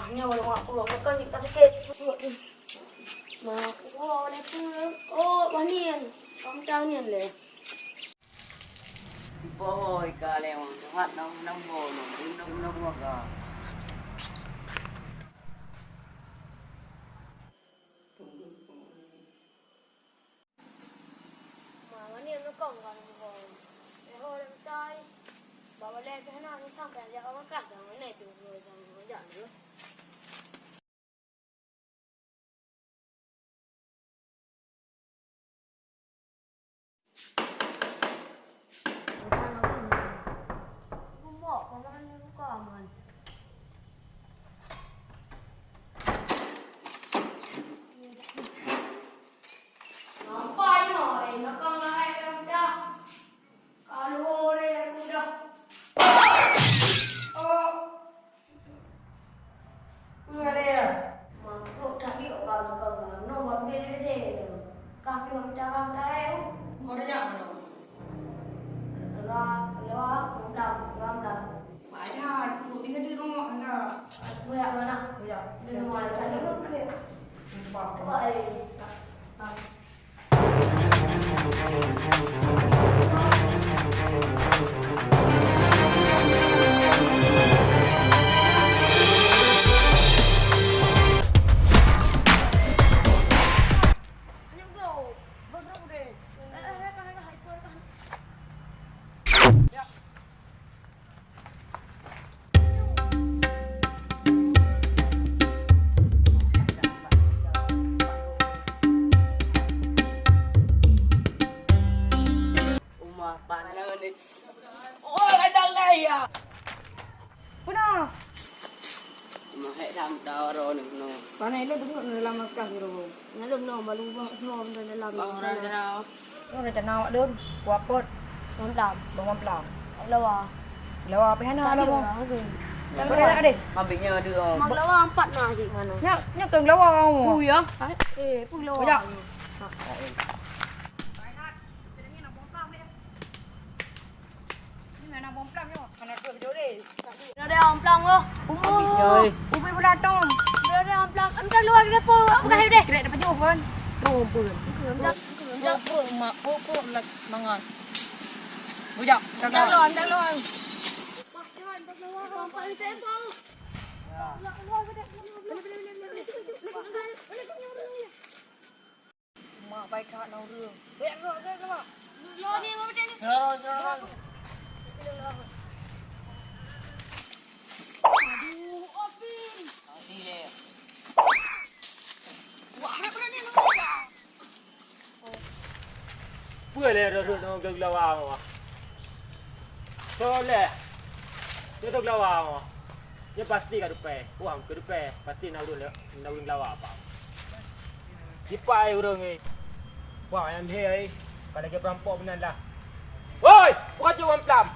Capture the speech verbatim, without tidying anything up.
Nyoe ureueng mak pulung, bukan cit ka sakét. Mak, oh, lé tu. Oh, wah nyan. Kamu tahu nyan lé. Boh ika lé, wan. Tuhat nang, nang boh, nang, nang, nang boh ka. Ma, mani meukong ka lôn bukon. Lheuh lôn tai, bak balée pih hana lôn sampai jak bak markas, dan meunan tu lôn jak lôn. Nampak nyoe, eh, nakong lahai dalam dah. Kalau orang yang mudah. Oh. Peue lé? Makhluk tadi orang kau nong buat beda-beda. Kah kira minta kah dah eh. Mau dah jak mana? Lah, lah, mudah, mudah, mudah. Mak Aihan, puluk di keudeuk ngok hana. Buyak mana? Buyak. Di rumah ada. Di rumah ada. Nampak. Wah, eh. Uma paneuk ni. Oh, kadang lai ya. Puna. Uma hek dam tawaro ni no. Paneuk lôn tengok dalam markas ni. Nalom no balu bah no dalam. Bang, orang kenal. Oh, rencana awak dun, kuapot. Mamplam. Bang mamplam. Lawa. Lawa apa hana lawa? Lawa. Boleh tak, Dek? Ambil nya ada. Mak lawa empat nah cik mana? Nya, nya keng lawa. Oh ya. Eh, pun lawa. Banyak. Ini mana bom plam nyo? Mana dua video deh. Ada bom plam loh. Ambil nya, eh. Ubi pula tom. Ada bom plam. Entah luar kita po. Apa kah deh? Kena dapat jauh kan? Rompun. Dak pun mak, pun mak mangan. Bujak, dak luar, dak luar. Mak bai that na ureueng. Bèk keluar, bèk keluar. Keluar, keluar. Aduh, Opin. Mati lé. Wah, hana berani nak. Peue lé rhot-rhot ngon geulawa ngon? Soe lé? Nyoe geulawa ngon. Nyoe pasti ka dupai. Wah, ka dupai. Pasti na ureueng, na ureueng geulawa apa? Sipai ureueng nyoe. Wah, nyang lhèe ai. Ka lagèe peurampok meunan lah. Woi, bukan cuma plam.